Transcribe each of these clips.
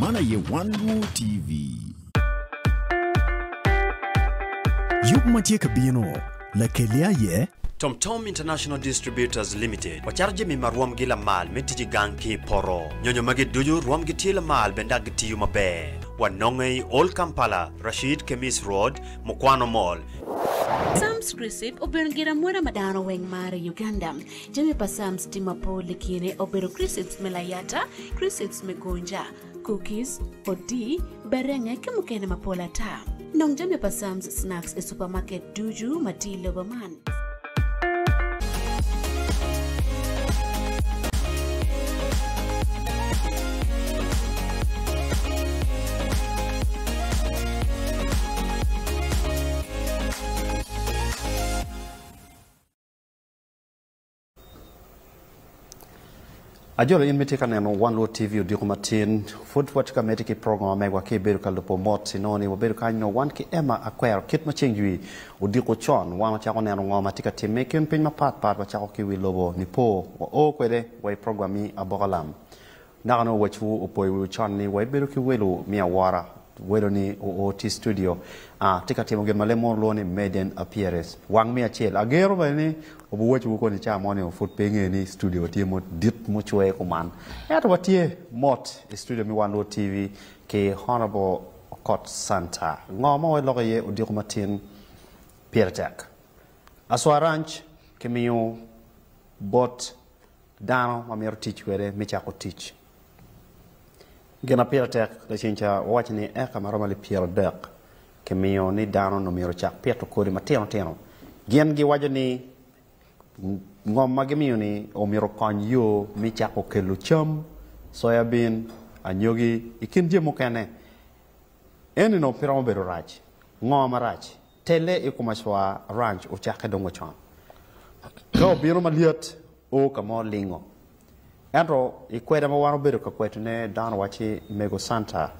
Man aye Wan Luo TV. Yub ma tye ka bino, lakelli aye. Tom Tom International Distributors Limited wacato jami ma rwomgi lamal me tic i gang ki i poto. Nyonyo magi ducu rwomgi tye lamal bene dok gitiyo maber. Wanonge i Old Kampala, Rashid Khemis Road, Mukwano Mall. Sam's Crisp obedo gin amwoda ma dano weng maro i Uganda. Jami pa Sam's tye mapol i kine obedo crisps me layata, crisps me gonja, cookies, odii, berenge ki mukene mapol ata. Nong jami pa Sam's Snacks i supermarket ducu ma tye i lobo man. Ajolo in ma itye ka neno Wan Luo TV odiko matin, pud watye ka medde ki program ma megwa ki ibedo ka lubo mot inongo ni wabedo kany nongo wan ki Emma Akwero kit ma ceng jwi odiko con wan wacako neno ngo ma tye ka timme i kin piny mapat pat wacako ki wi lobo nipo wa o kwede wa i program mi Aboka Lam. Naka nongo wacwu opoyo wiwu con ni waibedo ki welo me awora. Welo ni oo tye i studio tye ka timo gin ma leb munu lwongo ni maiden appearance. Wang me acel. Ageno bene ni obiwacwu koni ca mo ni pud pe ingeyo ni studio tye madit mucwe kuman. Ento watye mot i studio me Wan Luo TV ki Honourable Okot Santa. Ngo ma waloko iye odiko matin pire tek. Aswa Ranch kimiyo bot Dano ma mito tic kwede me cako tic. Gin ma pire tek lacen ca wawaco ni eka ma romo alip 30 kimiyo ni dano onongo myero ocak pito kodi matino tino. Gin giwaco ni ngom ma gimiyo ni omyero okony yo me cako kelo cam, soya bean, anyogi i kin jami mukene. Eni onongo pe romo bedo rac. Ngo marac? Telle i kom Acwa Ranch ocakke dong wacon. Ka obino malyet, o ka mo lingo. Ento i kweda ma wan obedo ka kwetone, dano wacci Mego Santa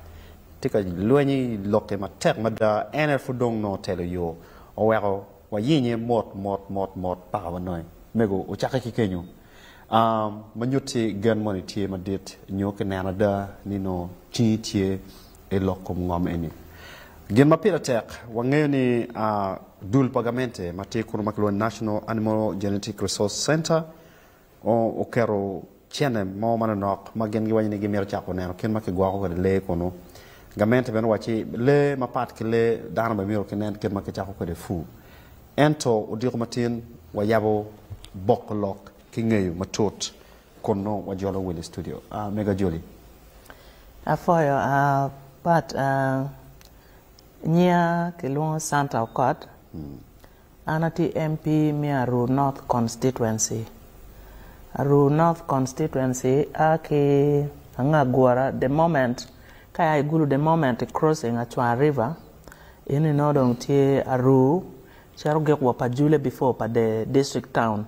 tye ka lweny i lokke matek mada, en aye pud dong nongo otelo yo, oweko wayinye mot mot mot mot paka wanonge. Mego ocakke ki kenyo, ma nyutti gen moni tye madit nyo kineno ada ni nongo cingi tye i lok kom ngom eni. Gin ma pire tek, wangeyo ni dul pa gamente ma tye kunu ma kilwongo ni National Animal Genetic Resource Centre oketo cene mo manonok ma gin giwaco ni gimito cako neno kit ma kigwoko kwede lee kunu. Gamente bene owacci lee mapat ki lee dano bene myero kinen kit ma kicako kwede pur. Ento odiko matin wayabo boko lok ki ngeyo matut Kun nongo wajolo wel i studio. Mego Ajoli. Apwoyo Pat, nyinga kilwongo Santa Okot, an atye MP me Aruu North Constituency. Aruu North Constituency a ki Angagura the moment ka ia i Gulu the moment i crossing Acwar River eni nongo dong tye Aruu cito gik wa Pajule before Pader district town.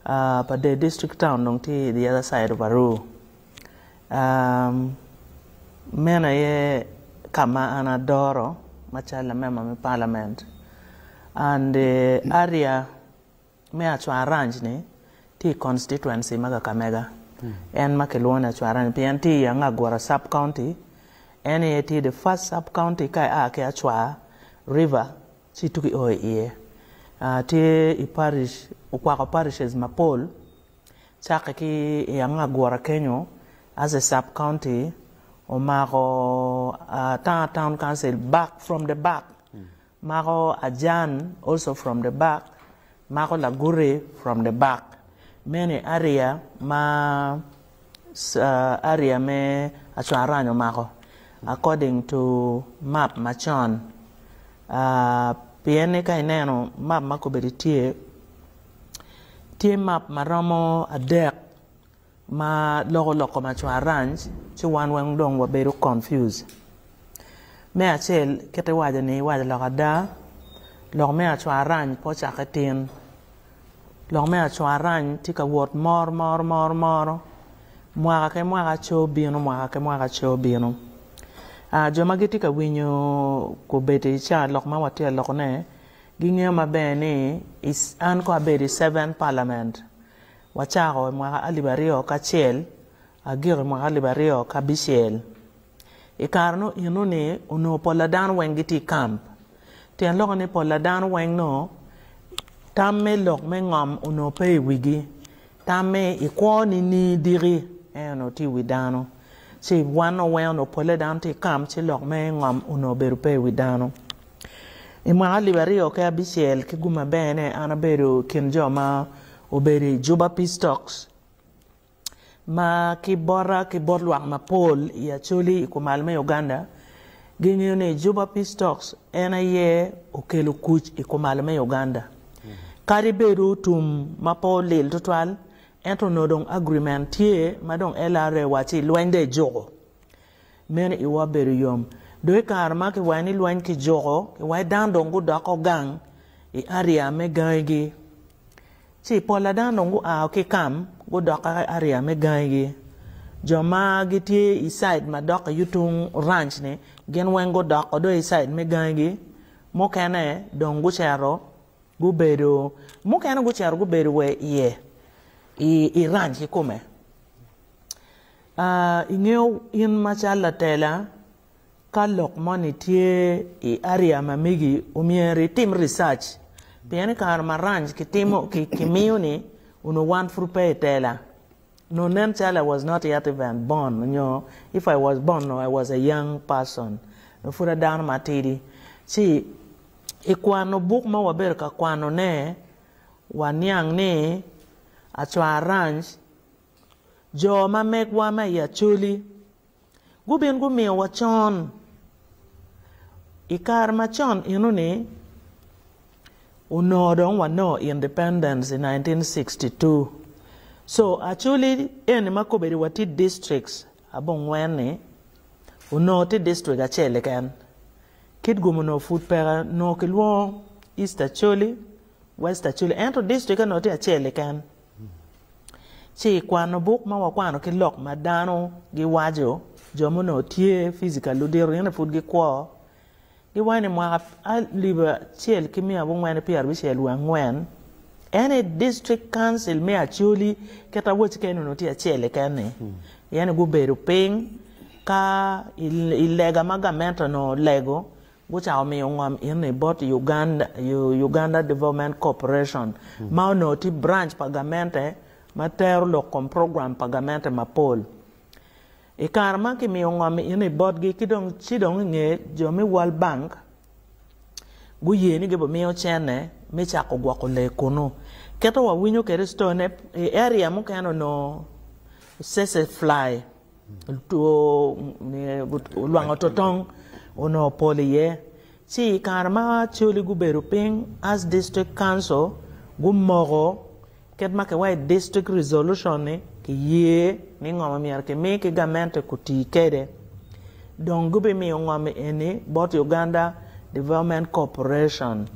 Pader district town dong tye i the other side of Aruu. Meno aye ka ma an adoro macalo lamemba me parliament and area me Acwar Ranch ni tye i constituency ma Kakamega en ma kilwongo ni Acwar Ranch pien tye i Angagura sub county en aye tye the first sub county ka ia ki Acwar river ci tuki o iye. Tye i parish, okwako parishes mapol, cakke ki i Angagura kenyo as a sub county, omako Tanga town council back from the back, mako Ajan also from the back, mako Laguri from the back. Meno i area ma area me Acwarany omako according to map macon. Pien ni ka ineno map ma kobedi tye, tye map ma romo adek ma loko lok kom acwarranc ci wan weng dong wabedo confused. Me acel kit iwaco ni iwaco lok ada, lok me acwarranc pe ocakke tin. Lok me acwarranc tye ka wot mor mor mor moro mwaka ki mwaka co bino mwaka ki mwaka co bino. Jo ma gitye ka winyo kobedi i ca lok ma watye ka lokone gingeyo maber ni an kong abedo i seventh parliament wacako i mwaka alip aryo kacel agiko i mwaka alip aryo kabicel. I kare no eno ni onongo pola dano weng gitye i camp. Tyen lok ni pola dano weng no tam me lok me ngom onongo pe i wigi. Tam me i kwo ni ni diki en onongo tye i wi dano. Ci wan no weng onongo pole dano tye i camp ci lok me ngom onongo obedo pe i wi dano. I mwaka alip 2006 ki gum aber ne an abedo i kin jo ma obedo i Juba Peace Talks ma ki bota ki bot lwak mapol i Acholi i kumalo me Uganda gingeyo ni Juba Peace Talks en aye okelo kuc i kumalo me Uganda. Kadi bed otum ma pe olil tutwal ento onongo dong agreement tye ma dong LRA waci lweny dong ejuko. Meno iwa obedo yom. Dong i kare ma kiwaco ni lweny kijuko, kiwaco dano dong gudoko gang i area me gangigi. Ci pol dano dong gua ki kam gudoko i area me gangigi. Jo ma gitye i side ma dok i tung ranch ni gin weng gudoko dong i side me gangigi. Mukene dong gucito gubedo, mukene gucito gubedo wa iye i ranch kikome. Ingeyo in macalo latela ka lok moni tye i area ma megi omyero itim research pien i kare ma ranch kitimo kimiyo ni onongo wan pud pe i tela onongo nen calo I was not yet even born nyo if I was born I was a young person onongo pud adano matidi ci i kwano buk ma wabedo ka kwano ne waniang ni acwar ranch Jo ma megwa ma i Acholi gubin gumiyowa con. I kare macon eno-ni, onongo dong wanongo independence i 1962. So Acholi eni ma kobedi watye districts abongwen-ni, onongo tye district acel keken. Kitgum onongo pud peke, onongo kilwongo East Acholi, West Acholi, ento district onongo tye acel keken. Ci i kwano buk ma wakwano ki lok ma dano giwaco, jo ma onongo tye physical ludito gin pud gikwo, giwaco ni mwaka 1964 en aye district council me Acholi kit awaci kene onongo tye acel keken ni pien ni gubedo piny ka i lega ma gamente onongo olego Gucako miyo ngom eni bot Uganda, Uganda Development Corporation, ma onongo tye branch pa gamente ma tero lok kom program pa gamente mapol. I kare ma kimiyo ngom eni botgi ki dong ci dong i nge jo me World Bank guye ni gibimiyo cene me cako gwoko lee kunu. Kit ma wawinyo kwede story ne i area mukene onongo tsetse fly Lwango totong onongo pol iye ci i kare ma Acholi gubedo piny as district council gumoko kit ma kiwaco district resolution ni kiye ni ngom myero kimi ki gamente guti kwede dong gubimiyo ngom eni bot Uganda Development Corporation.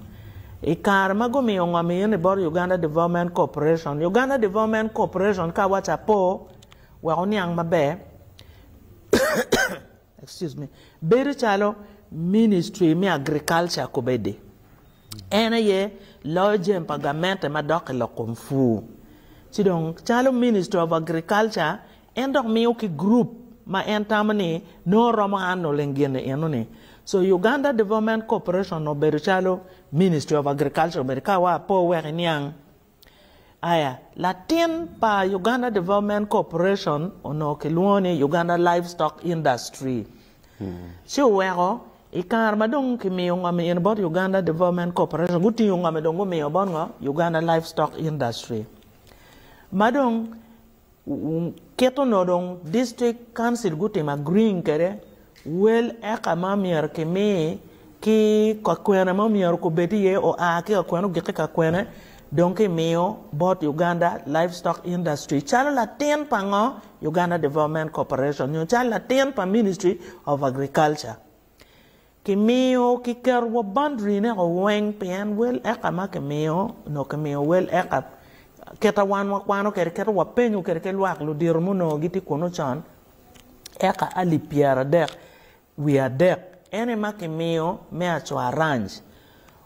I kare ma gumiyo ngom eni bot Uganda Development Corporation, Uganda Development Corporation ka awaco apo Wek oniang maber, excuse me, bedo calo ministry me agriculture kobedi en aye loyo jami pa gamente ma dok i lok kom pur. Ci dong calo ministry of agriculture en dok miyo ki group ma en tamo ni nongo romo handling gin eno ni. So Uganda Development Corporation obedo calo ministry of agriculture obedo ka wa po wek iniang. Aya, latin pa Uganda Development Corporation onongo kilwongo ni Uganda Livestock Industry. Ci oweko i kare ma dong kimiyo ngom eni bot Uganda Development Corporation, gutingo ngom dong gumiyo bot ngo? Uganda Livestock Industry. Ma dong Kit onongo dong district council gutimo agreeing kwede wel eka ma myero kimi ki kakwene ma myero kubed iye oa ki kakwene ogik ki kakwene dong kimiyo bot Uganda Livestock Industry calo latin pa ngo Uganda Development Corporation nyo calo latin pa Ministry of Agriculture. Kimiyo kiketo wa boundary ne o weng pien wel eka ma kimiyo onongo kimiyo wel eka kita wan wakwano kwede kita wapenyo kwede ki lwak ludito ma onongo gitye kunu con eka alip 33 en aye ma kimiyo me acwa ranch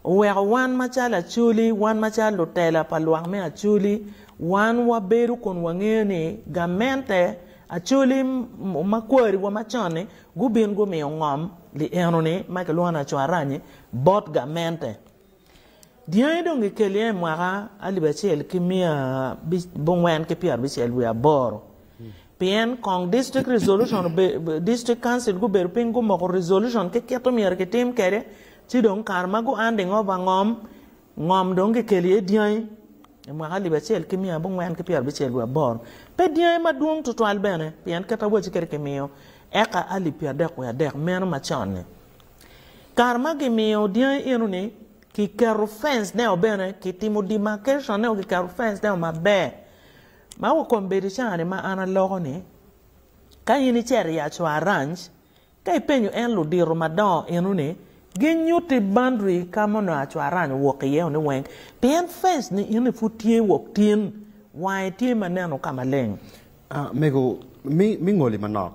oweko wan macalo Acholi wan macalo lutela pa lwak me Acholi wan wabedo kun wangeyo ni gamente. Acholi ma kwari wa macon-ni gubin gumiyo ngom li eno-ni ma kilwongo ni Acwaranyi bot gamente. Dyangi dong kikelo iye i mwaka alip acel ki miya abongwen ki pyerabicel wiye aboro pien kong district resolution district council gubedo piny gumoko resolution ki kit myero kitim kwede ci dong kare ma gu handing over ngom, ngom dong kikelo iye dyangi i mwaka alip acel ki miya abongwen ki pyerabicel wiye aboro. Pe dyangi madwong tutwal bene pien kit awaci kwede kimiyo eka alip pyerdek wiye adek meno macon-ni. Kare ma gimiyo dyangi eno-ni, kiketo fence neo bene, kitimo demarcation neo kiketo fence neo maber. Ma wa kombeddi caa-ni ma an aloko-ni, ka in icito i Acwa Ranch, ka ipenyo en ludito madongo eno-ni, ginyutti boundary ka ma onongo Acwa Ranch owok iye ni weng, pien fence ni eno-ni pud tye wok tin, wange tye ma neno ka maleng. Mego, mi ngoli manok.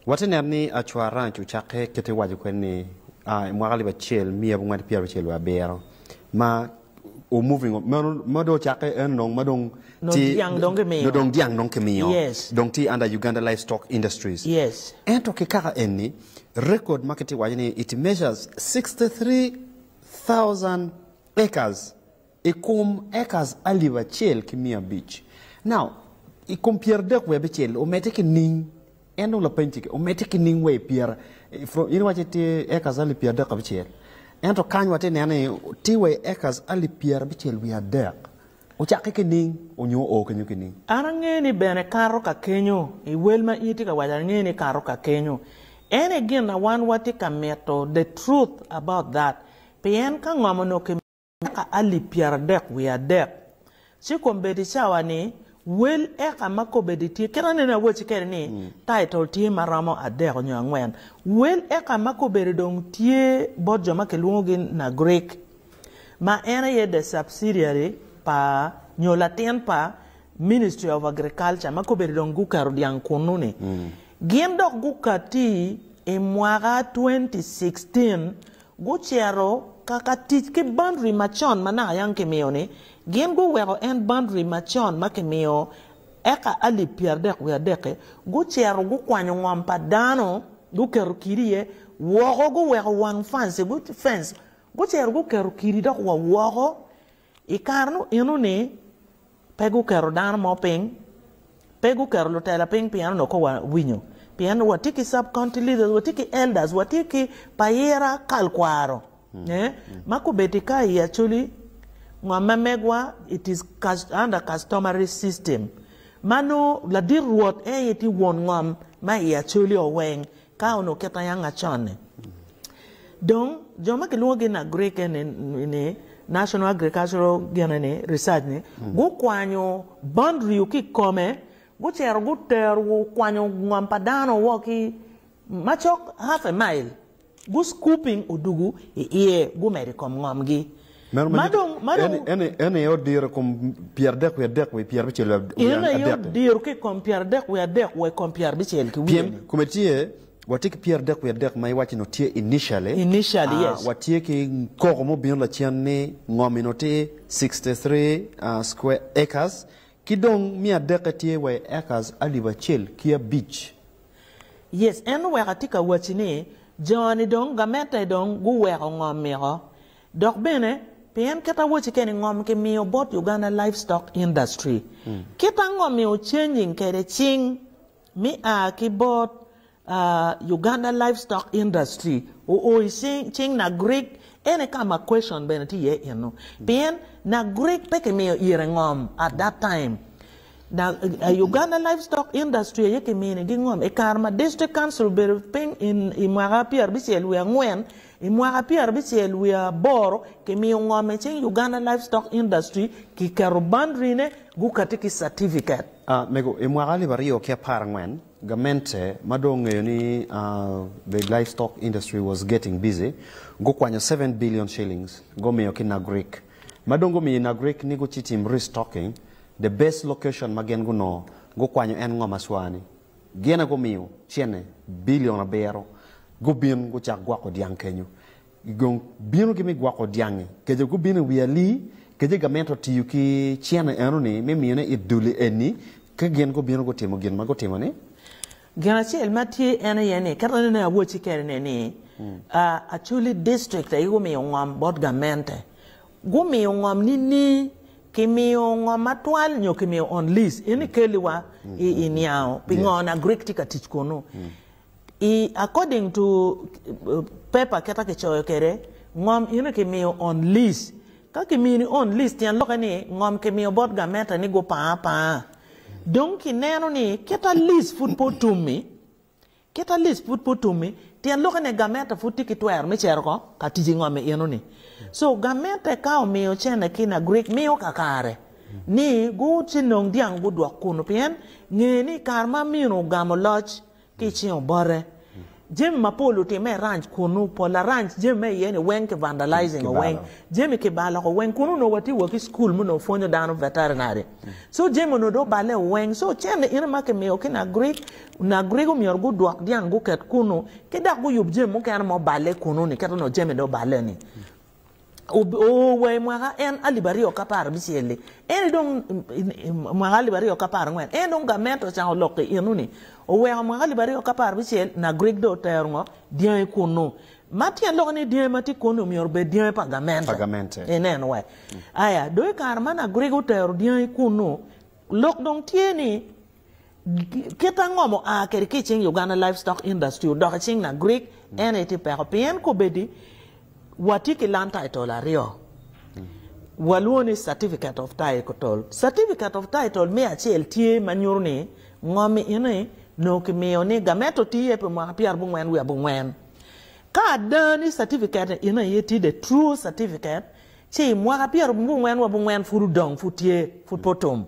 Watye neno ni Acwa Ranch ocakke kite waco kwede ni i mwaka 1997 ma o moving meno ma dong ocakke en onongo ma dong tye dyang dong kimiyo dong dyang dong kimiyo yes dong tye under Uganda Livestock Industries. Yes. Ento ki kaka eni record ma kitye waco ni it measures 63,000 acres I kom acres 1,500. Now, i kom pyerdek wiye abicel, omedde ki ning? En dong lapeny tye ki, omedde ki ning wa i pyer, from, in iwaco tye acres alip pyerdek abicel. Ento kany watye neno ni tye wa i acres alip pyerabicel wiye adek. Ocakke ki ning onyo oo kenyo ki ning? An angeyo ni bene kato ka kenyo, i wel ma in itye ka waco angeyo ni kato ka kenyo. En aye gin na wan watye ka mito the truth about that. Pien ka ngom onongo ki. Eka alip pyeradek wiye adek. Ci kombeddi cawa-ni, wel eka ma kombeddi tye, kit anene awacci kwede ni title tye ma romo adek nyo angwen. Wel eka ma kombeddi dong tye bot jo ma kilwongogi Nagrik, ma en aye the subsidiary pa nyo latin pa Ministry of Agriculture ma kombeddi dong guketo dyang kunnu-ni. Gin dok gukatti i mwaka 2016 Gucito ka ka tic ki boundary macon ma naka yang kimiyo-ni, gin guweko en boundary macon ma kimiyo eka alip pyerdek wiye adek-ki, gucito gukwanyo ngom pa dano guketo kidi iye woko, guweko wang fence, fence, gucito guketo kidi dok wa woko. I kare-nu eno-ni, pe guketo dano mo piny, pe guketo lutela piny pien onongo ko wawinyo, pien watye ki sub county leaders, watye ki elders, watye ki payira kal kwaro eh, ma kobedi ka i Acholi ngom ma megwa it is under customary system ma nongo ladit rwot en aye tye won ngom ma i Acholi o weng Ka onongo kit ayanga con-ni, dong jo ma kilwongogi ni Agric eni ni National Agricultural gin ni Research ni gukwanyo boundary ki i kome gucito gutero gukwanyo ngom pa dano woko ki macok half a mile gu scooping odugu i iye gumedo i kom ngomgi. Meno Ma dong, ma dong. En aye odiro i kom pyerdek wiye adek wa i pyerabicel wiye En aye adek-ki. odiro ki i kom pyerdek wiye adek wa i kom pyerabicel ki wiye-ni. Pien kome tye, watye ki pyerdek wiye adek ma iwaco ni tye initially. Initially, yes. Watye ki koko mubino lacen ni ngom eno tye 63 square acres ki dong miya adekke tye wa i acres 1,500. Yes, en oweko atye ka wacci ni jo-ni dong, gamente dong guweko ngom-miko. Dok bene, pien kit awoci keni ngom kimiyo bot Uganda Livestock Industry, kit ango miyo changing kede cing mi a ki bot Uganda Livestock Industry oo i cing Nagrik, ene ka ma question bene tye iye eno. Pien Nagrik pe kimiyo ire ngom at that time. Na Uganda Livestock Industry aye kiminigi ngom i kare ma District Council obedo piny i mwaka 74. I mwaka pyerabicel wiye aboro, kimiyo ngom i cing Uganda Livestock Industry, kiketo boundary-ne, gukati ki certificate. A Mego, i mwaka 2014, gamente ma dong ongeyo ni the livestock industry was getting busy, gukwanyo 7 billion shillings gumiyo ki Nagrik. Ma dong gumiyo Nagrik ni gucitim restocking, the best location ma gin gunongo, gukwanyo en ngom aswani. Gin aye gumiyo cente bilion abiro gubin gucak gwoko dyang kenyo. Dong binogi me gwoko dyangi kece gubino i wi alii kece gamente otiyo ki cente enoni me miyone it duli eni ka gin gubino gutimo gin ma gutimo ni. Gin acel ma tye en aye ni, kit ma nene awocci kwede ni, ni Acholi District aye gumiyo ngom bot gamente. Gumiyo ngom nining? Kimiyo ngom matwal nyo kimiyo on lease? In ikelliwa i niango pi ngo Nagrik tye ka tic kunu. I according to paper kita kicoyo kwede, ngom eno kimiyo on lease. Ka kimini on lease tyen lokke ni ngom kimiyo bot gamente ni gupang apanga. Dong kineno ni kita lease pud pe otum-mi, kita lease pud pe otum-mi, tyen lokke ni gamente pud tye ki twero me cito ko ka tic i ngom-mi eno-ni. So gamente ka omiyo cene ki Nagrik miyo kakare ni gu ci nong dyang gudwok kunu pien nge ni kare ma Amin ogamo loc ki i cingo bote. Jami mapol otimme i ranch kunnu, pol aranch jami ma iye ni weng ki vandalizing o weng, jami ki balo oko weng. Kunnu onongo watye wa ki school ma onongo pwonyo dano veterinary. So jami onongo dong oballe o weng. So cene eno ma kimiyo ki Nagrik, Nagrik omyero gudwok dyang guket kunnu ki dok guyub jami mukene ma oballe kunnu ni kit onongo jami dong oballe ni. Oo wa i mwaka en 2016-li, en dong mwaka 2014, en dong gamente ocako lok i eno-ni, oweko mwaka 2016 Nagrik dong otero ngo dyangi kunnu. Ma tyen lok ni dyangi ma tye kunnu myero obed dyangi pa gamente. Ineno wai. Aya, dong i kare ma Nagrik otero dyangi kunnu, lok dong tye ni Kit ango ma oa kwede ki i cing Uganda Livestock Industry odok i cing Nagrik en aye tye peko pien kobedi watye ki land title aryo walwongo ni certificate of title. Certificate of title me acel tye ma nyuto ni ngom eni nongo kimiyo ni gamente oti iye pi mwaka pyerabongwen wiye abongwen. Ka ada ni certificate eni aye tye the true certificate ci mwaka pyerabongwen wiye abongwen pud odong pud tye pud pe otum.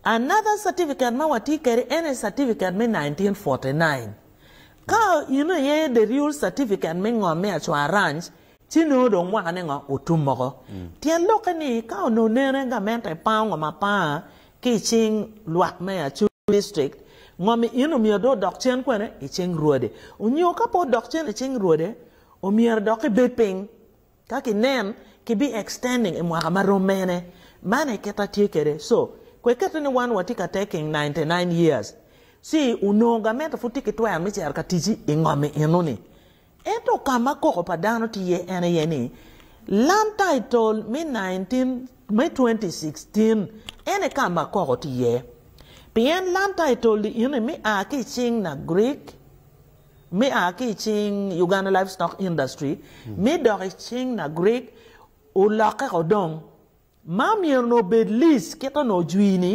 Another certificate ma watye kwede en aye certificate me 1949. Ka in aye the real certificate me ngom me Acwar Ranch ci nongo dong mwaka ne ngo otum moko. Tyen lokke ni ka onongo nene gamente pango ngom apanga ki i cing lwak me Acholi district, ngom in omyero dong odok cen kwene i cing rwode. Onyo ka pe odok cen i cing rwode omyero dok ibed piny. Ka ki nen, ki bi extending i mwaka ma rom mene? Man aye kit atye kede. So, kwe kete ni wan watye ka taking 99 years. Ci, onongo gamente pud tye ki twero me cito ka tic i ngom-mi eno-ni. Ento ka ma koko pa dano tye iye en aye ni, land title me 19, me 2016 en aye ka ma koko tye iye. Pien land title-li eno-ni me a ki i cing Nagrik, me a ki i cing Uganda Livestock Industry me dok i cing Nagrik olokke ko dong ma myero onongo obed lease kit onongo ojwi ni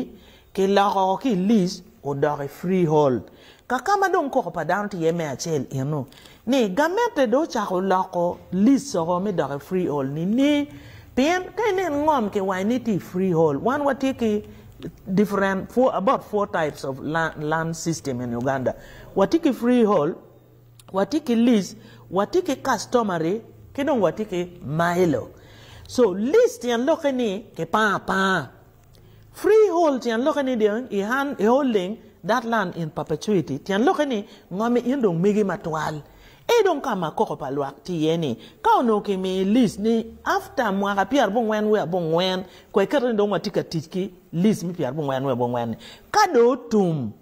ki loko ki i lease odok i freehold. Kaka ma dong koko pa dano tye iye me acel eno ni gamente dong ocako loko lease oko me dok i freehold ni ni pien ka inen ngom ki waco ni tye i freehold wan watye ki different about 4 types of land system in Uganda. Watye ki freehold, watye ki lease, watye ki customary, ki dong watye ki mailo. So lease tyen lokke ni kipango apanga. Freehold tyen lokke ni dong i holding that land in perpetuity tyen lokke ni ngomi in dong megi matwal. Ee dong ka ma koko pa lwak tye iye ni ka onongo kimiyi lease ni after mwaka pyerabongwen wiye abongwen kwe iketo ni dong watye ka tic ki lease me pyerabongwen wiye abongwen ni ka dong otum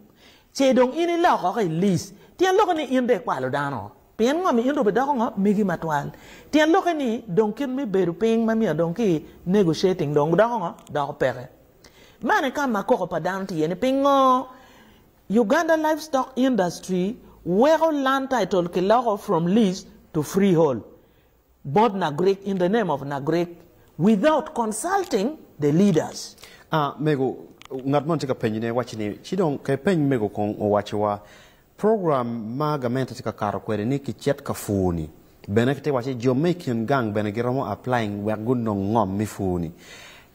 Ce dong in iloko oko i lease, tyen lokke ni in dong ikwalo dano. Pien ngo mi in dong obidoko ngo? Megi matwal. Tyen lokke ni dong kit me bedo piny ma myero dong ki negotiating dong doko ngo? Doko peke. Man aye ka ma koko pa dano tye iye ni pingo Uganda Livestock Industry weko land title kiloko from lease to freehold bot Nagrik in the name of Nagrik without consulting the leaders. Ah, mego, ngat moni tye ka penyo ne wacci ni, ci dong ka ipeny mego kong owacci wa program ma gamente tye ka kato kwede ni ki cit ka pur ni, bene ki tye wacci jo me kin gang bene giromo applying wek gunong ngom me pur ni.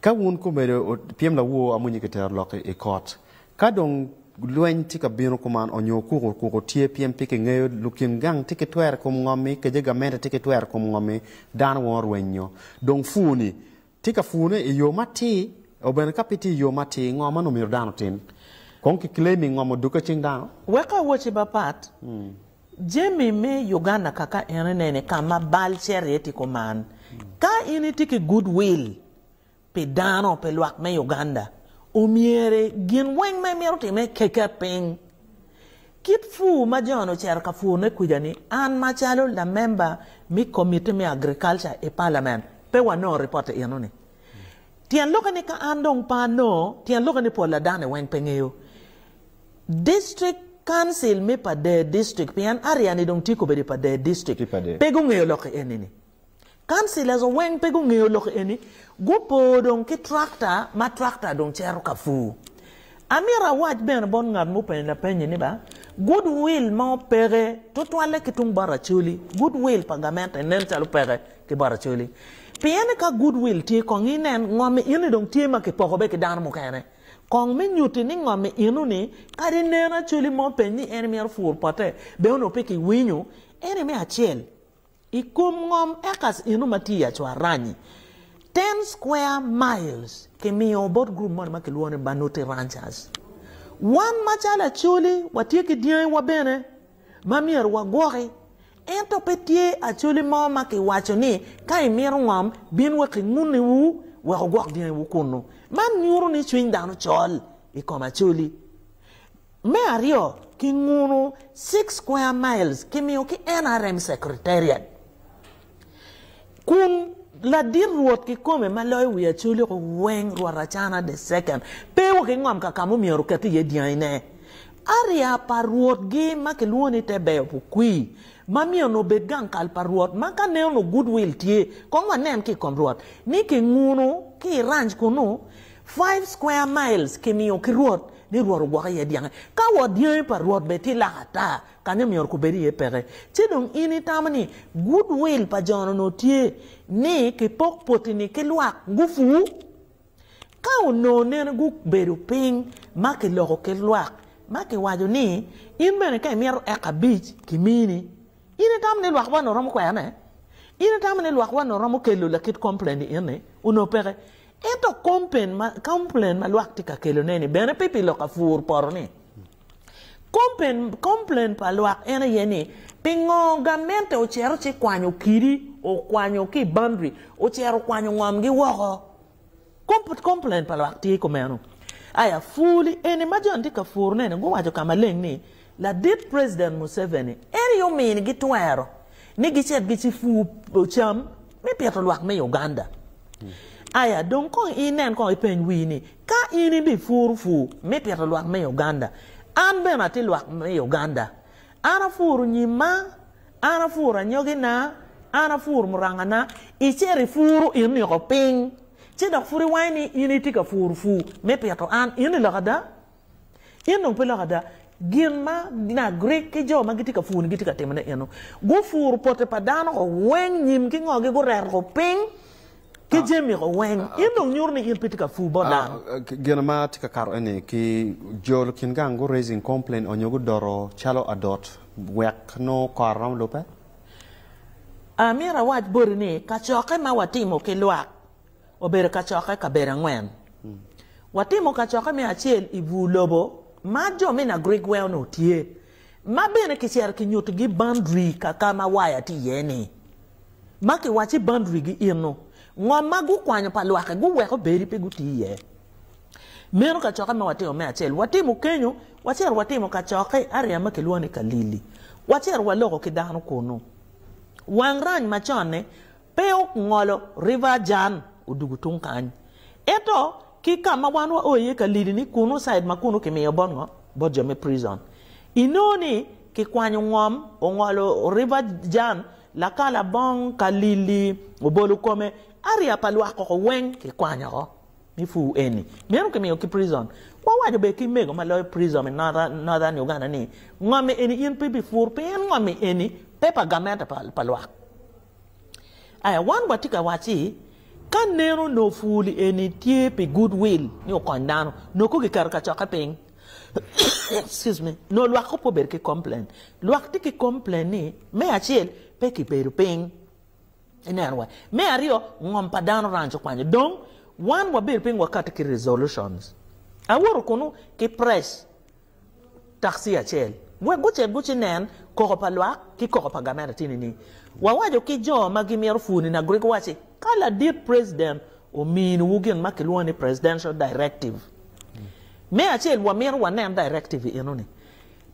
Ka wun komedo pyem lawor amunyi ki tero lok i kot, Ka dong lweny tye ka bino kuman onyo kuku kuku tye pien pe kingeyo lukin gang tye ki twero i kom ngom-mi keje gamente tye ki twero i kom ngom-mi dano weng orwenyo. Dong pur-ni tye ka purne i yo matir o bene ka pe tye i yo matir ngo ma nongo myero dano otim? Kong ki claiming ngom odukke cing dano? Wek awaci mapat, jami me Uganda kaka en inene ka ma bal cito iye tye kuman. Ka in itye ki good will pi dano, pi lwak me Uganda, omyere gin weng ma imito time keket piny. Kit pur ma John ocito ka purne kuca-ni, an macalo lamemba me Komiti me Agriculture i Parliament, pe wanongo ripot eno-ni. Tyen lokke ni ka an dong pe anongo, tyen lokke ni pol adane weng pe ngeyo. District Council me Pader District, pien area ni dong tye kobedo i Pader District, pe gungeyo lok eni-ni. Councillors weng pe gungeyo lok eni, gupo dong ki tractor ma tractor dong cito ka pur. Amito awac bene bot ngat mupenyo lapenyi ni ba, good will mo peke tutwalle ki tung bot Acholi, good will pa gamente nen calo peke ki bot Acholi. Pien ni ka good will tye kong inen ngom eni dong tye ma kipoko be ki dano mukene. Kong me nyuti ni ngom eno ni kadi nen Acholi mo peny ni en mito pur pote be onongo pe kiwinyo, ene me acel. I kom ngom acres eno ma tye i Acwaranyi, ten square miles, kimiyo bot gurup moni ma kilwongo ni Banuti Ranchers. Wan macalo Acholi watye ki dyangiwa bene ma myero wagwoki, ento pe tye Acholi mo ma kiwaco ni ka imito ngom bin wek kinguniwu wek wugwok dyangiwu kunnu. Man nyuto ni cwiny dano col i kom Acholi. Me aryo, kinguno six square miles kimiyo ki NRM Secretariat kun ladit Rwot kikome ma loyo wi Acholi weng Rwot Acana the second pe wa ki ngom ka ka ma omyero oket iye dyangi ne. Area pa Rwot gi ma kilwongo ni Tebeyo Pukwi ma myero obed gang kal pa Rwot ma ka neno goodwill tye kong wanen ki i kom Rwot ni kinguno ki i ranch kunu Five square miles kimiyo ki Rwot ni Rwot ogwok iye dyange. Ka wa dyangi pa Rwot bene tye lak ata, kanya myero kubed iye peke. Ci dong in itamo ni good will pa jo onongo tye ni kipok poti-ni ki lwak gupur? Ka onongo nene gubedo piny ma kiloko ki lwak ma kiwaco ni in bene ka imito eka abic kimini, In itamo ni lwak wan oromo kwerone? In itamo ni lwak wan oromo kelo lakit complain ni eni onongo peke? Ento complain ma complain ma lwak tye ka kelone ni bene pe pi lok apur poto ni. Complain complain pa lwak en aye ni pingo gamente ocito ci kwanyo kidi okwanyo ki i boundary ocito okwanyo ngom gi woko. Complain pa lwak tye kumeno. Aya pur-li eni ma jo-ni tye ka purone-ni guwaco ka maleng ni ladit President Museveni en aye ominigi twero ni gicit gicipur cam me pito lwak me Uganda. Aya dong kong inen kong ipeny wii ni ka in ibipuro pur me pito lwak me Uganda, an bene atye lwak me Uganda, an apuro nyima, An apuro anyogina, an apuro murangana, icito ipuro in niko piny, ci dok pud iwanyo ni in itye ka puro pur me pito an, in iloko ada? In dong pe iloko ada. Gin ma Nagrik ki jo ma gitye ka pur-ni gitye ka timone eno, gupuro pote pa dano weng, nyim ki ngogi gureto piny ki jami-gu weng. In dong nyuto ni in pe itye ka pur bot dano. Gin ma tye ka kato eni ki jo lukin gang gu raising complaint onyo gudoto calo adot wek nongo kore romo lube? Amyero awac boti ni kacokke ma watimo ki lwak obedo kacokke kabedo angwen. Watimo kacokke me acel i bur lobo ma jo me Nagrik weng onongo tye, ma bene kicito kinyutigi boundary ka ka ma waya tye iye-ni. Ma kiwacci boundary gi eno, ngom ma gukwanyo pa lwak-ki guweko bedi pe guti iye. Meno kacokke ma watimo me acel. Watimo kenyo, wacito watimo kacokke i area ma kilwongo ni Kalili. Wacito waloko ki dano kunu. Wang rany macon-ni pe ongolo River Jan odugo tung kany. Ento ki ka ma wan wao iye Kalili ni kunu side ma kunu kimiyo bot ngo? Bot jo me prison. Inongo ni kikwanyo ngom ongolo River Jan lakala bong Kalili obolo kome area pa lwak koko weng kikwanyo oko. Mi pur eni meno kimiyo ki prison. Wawaco bene ki mego ma loyo prison me Northern Uganda ni ngomi eni in pe ibipuro pien ngomi eni pe pa gamente pa lwak. Aya wan watye ka wacci ka neno nongo pur-li eni tye pi good will ni okony dano nongo ko giketo kacokke piny excuse me nongo lwak ko pe obedo ki complain. Lwak tye ki complain ni me acel pe kibedo piny. Ineno wa. Me aryo, ngom pa dano ranch okwanyo. Dong, wan wabedo piny wakati ki resolutions. Awoto kunu ki press taxi acel wek gucit gucinen koko pa lwak ki koko pa gamente tye nining. Wawaco ki jo ma gimito pur ni Nagrik waci ka ladit president ominiwu gin ma kilwongo ni presidential directive. Me acel wamito wanen directive eno ni.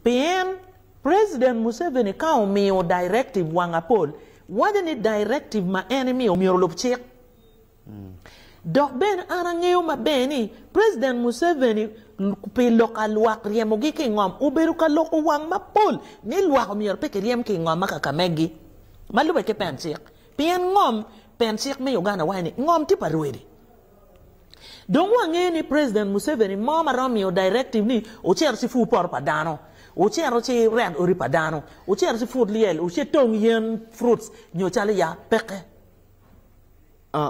Pien President Museveni ka omiyo directive wang apol, waco ni directive ma en emiyo myero olub cik. Dok bene an angeyo maber ni President Museveni pi lok a lwak ryemogi ki i ngom obedo ka loko wang mapol ni lwak omyero pe kiryem ki i ngom ma kaka megi ma lube ki pen cik pien ngom pen cik me Uganda waco ni ngom tye pa rwedi. Dong wangeyo ni President Museveni mo ma romo miyo directive ni wucito ci pur poto pa dano, wucito ci rent odi pa dano, wucito ci put lyel, wucit tong yen fruits nyo calo yat peke.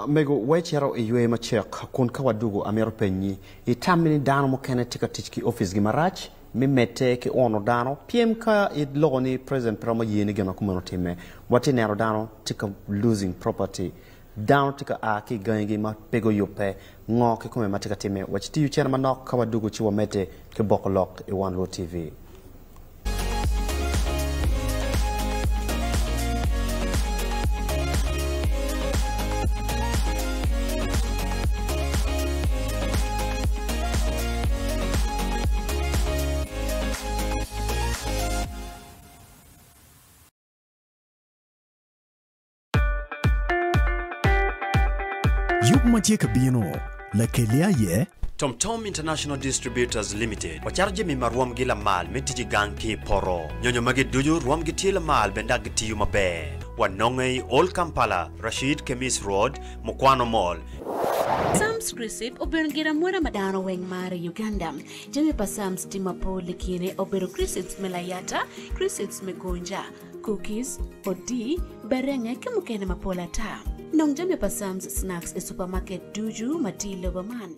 Mego, wecito i ywe macek, kun ka wadwogo amito penyi, Itammi ni dano mukene tye ka tic ki oficgi marac me medde ki uno dano? Pyem ka iloko ni President pe romo ye ni gin ma kumeno otimme. Watye neno dano tye ka losing property, dano tye ka a ki i gangigi ma pe guyubbe. Ngo kikome ma tye ka timme? Wacitiyo cene manok ka wadwogo ci wamedde ki boko lok i One Luo TV. Yub ma tye ka bino, Lakeli aye. Tom Tom International Distributors Limited wacato jami ma rwomgi lamal me tic i gang ki i poto. Nyonyo magi ducu rwomgi tye lamal bene dok gitiyo maber. Wanonge i Old Kampala, Rashid Khemis Road, Mukwano Mall. Sam's Crisp obedo gin amwoda ma dano weng maro i Uganda. Jami pa Sam's tye mapol i kine obedo crisps me layata, crisps me gonja, cookies, odii, berenge ki mukene mapol ata. Nong jami pa Sam's Snacks i supermarket ducu ma tye i lobo man.